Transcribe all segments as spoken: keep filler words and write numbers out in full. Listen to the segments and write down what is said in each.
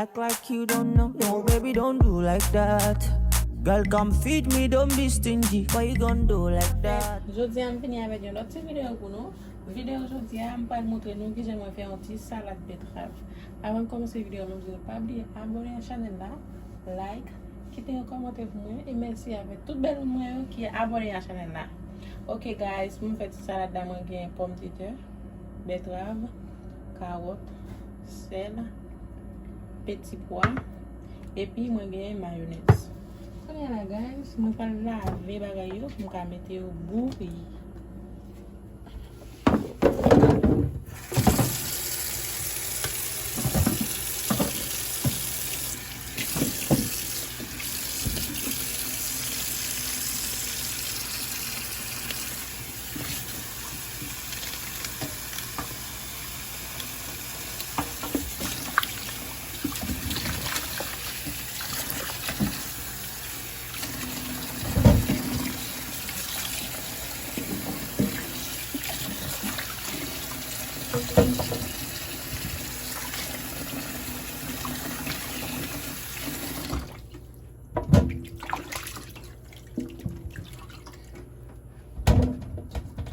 Act like you don't know. No, baby, don't do like that. Girl, come feed me, don't be stingy. Why you gonna do like that? Jodi a m vini avèk yon lòt ti videyo pou nou. Videyo jodi a, m pral montre nou kijan mwen fè yon ti salad betrav. Avan m kòmanse videyo a, m ap di nou pa bliye abòne ak chanèl la, like, kite yon kòmantè pou mwen, e mèsi avèk tout bèl moun mwen yo ki abòne ak chanèl la. Ok guys, pou m fè ti salad la, mwen gen pòmdetè, betrav, kawòt, sèl, peti pwa, epi mwen gen mayonèz. Kounye a la guys, mwen pral lave bagay yo pou m ka mete yo bouyi.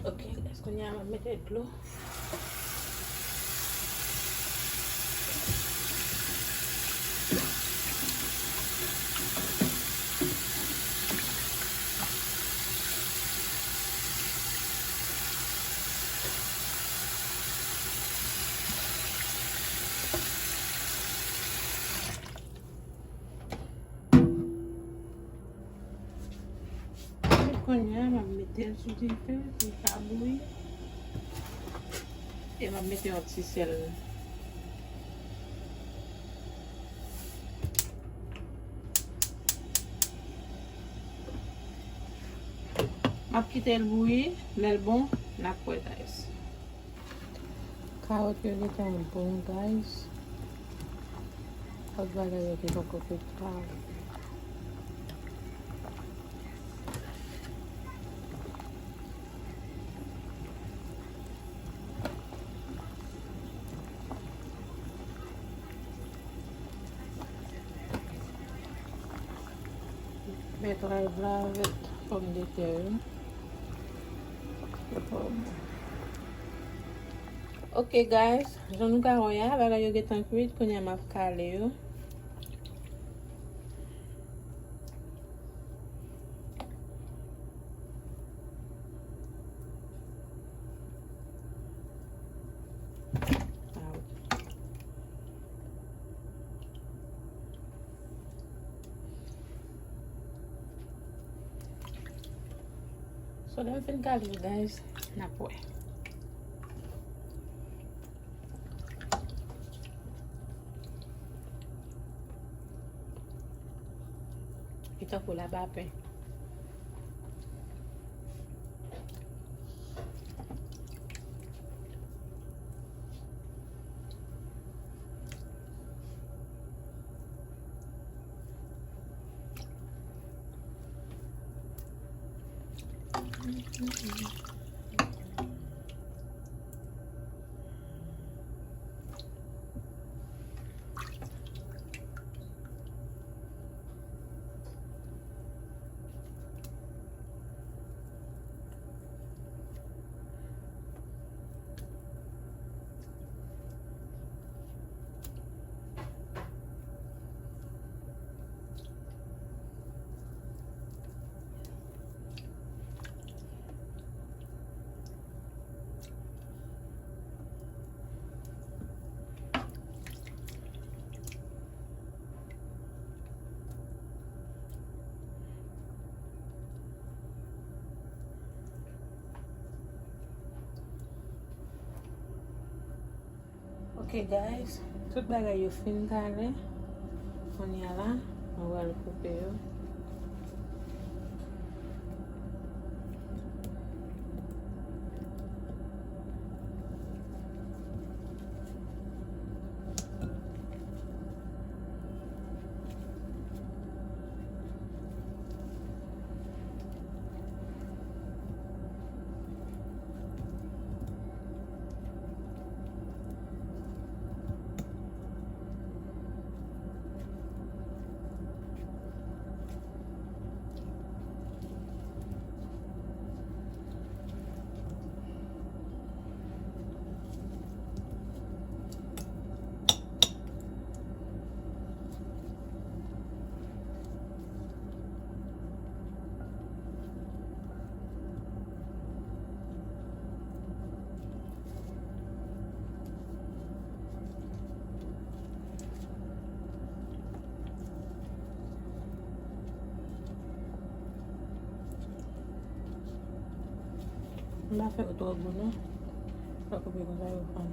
Ok, kounye a m ap mete dlo. Kounye a, m ap mete l sou dife pou l ka bouyi. E m ap mete yon ti sèl. M ap kite l bouyi, lè l bon, n ap wè, guys. Kawòt yo gentan bon, guys. Lòt bagay yo te poko fèt pare. Betrav la avèk pòmdetè yo. Ok guys, jan nou ka wè a, bagay yo gentan kwit, kounye a m ap kale yo. So, lè m fin kale yo, guys, n ap wè. Li tankou labapen. Ok guys, tout bagay yo fin kale. Kounye a la, mwen pral koupe yo. Pa fè yo twò gwo non. Pa koupe konsa yo fann.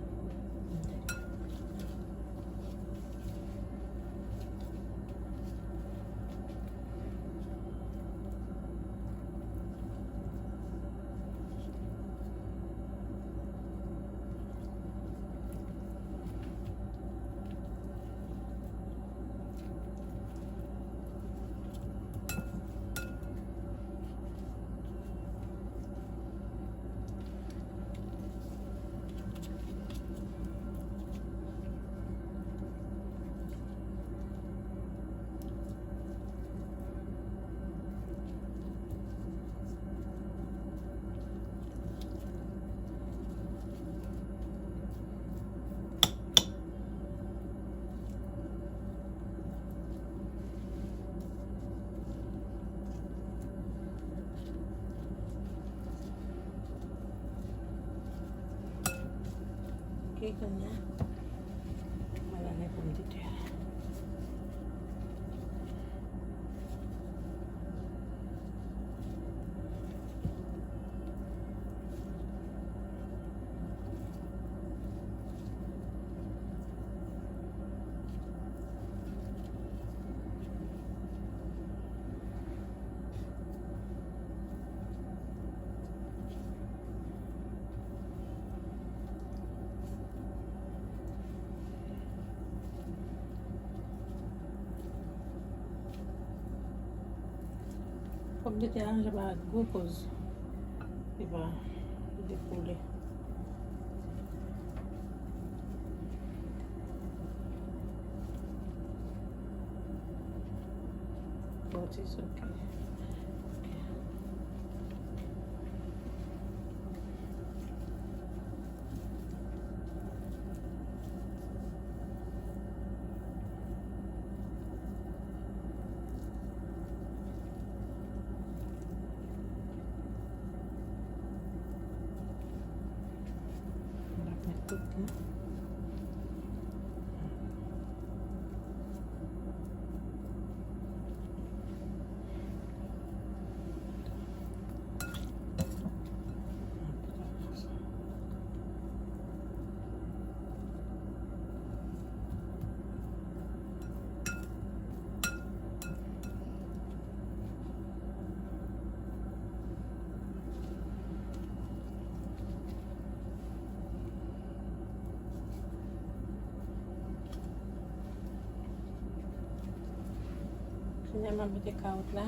Ok, kounye a, mwen lage pòmdetè a. Pòmdetè a ranje pa gwo koz li pa dekoule. But it's okay. N ap met tout li. Kounye a m ap mete kawòt la.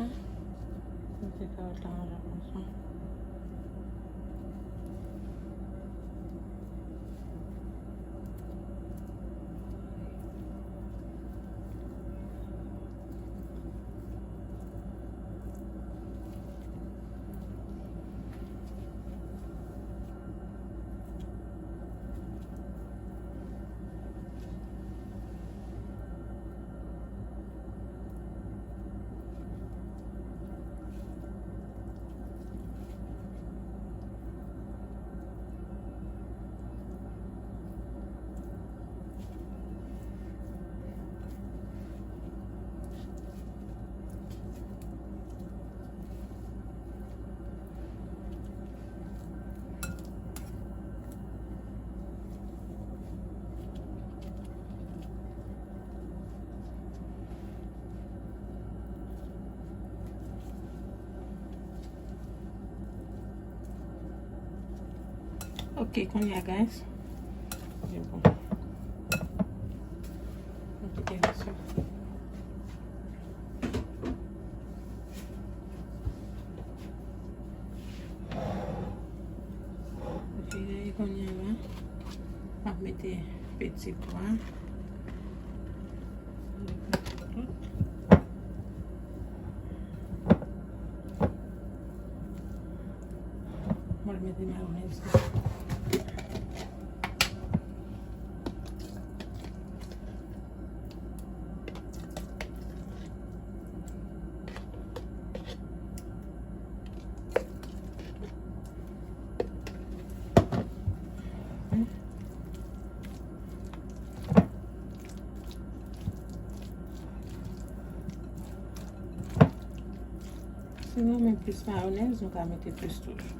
Mete kawòt la anlè konsa. Ok, kounye a, guys. Se bon. Nou kite l sou. Ok, kounye a la, m ap mete peti pwa. Mwen mete mayonèz la. Si nou renmen plis mayonèz, nou ka mete plis toujou.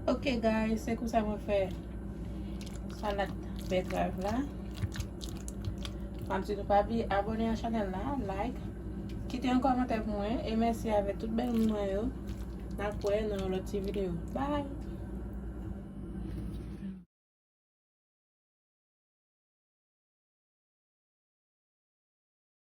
Ok guys, se konsa mwen fè salad bètrav la. M ap di nou pa bliye abòne a chanèl la, like, kite yon kòmantè pou mwen e mèsi avèk tout bèl moun mwen yo. N ap wè nan yon lòt ti videyo. Bye!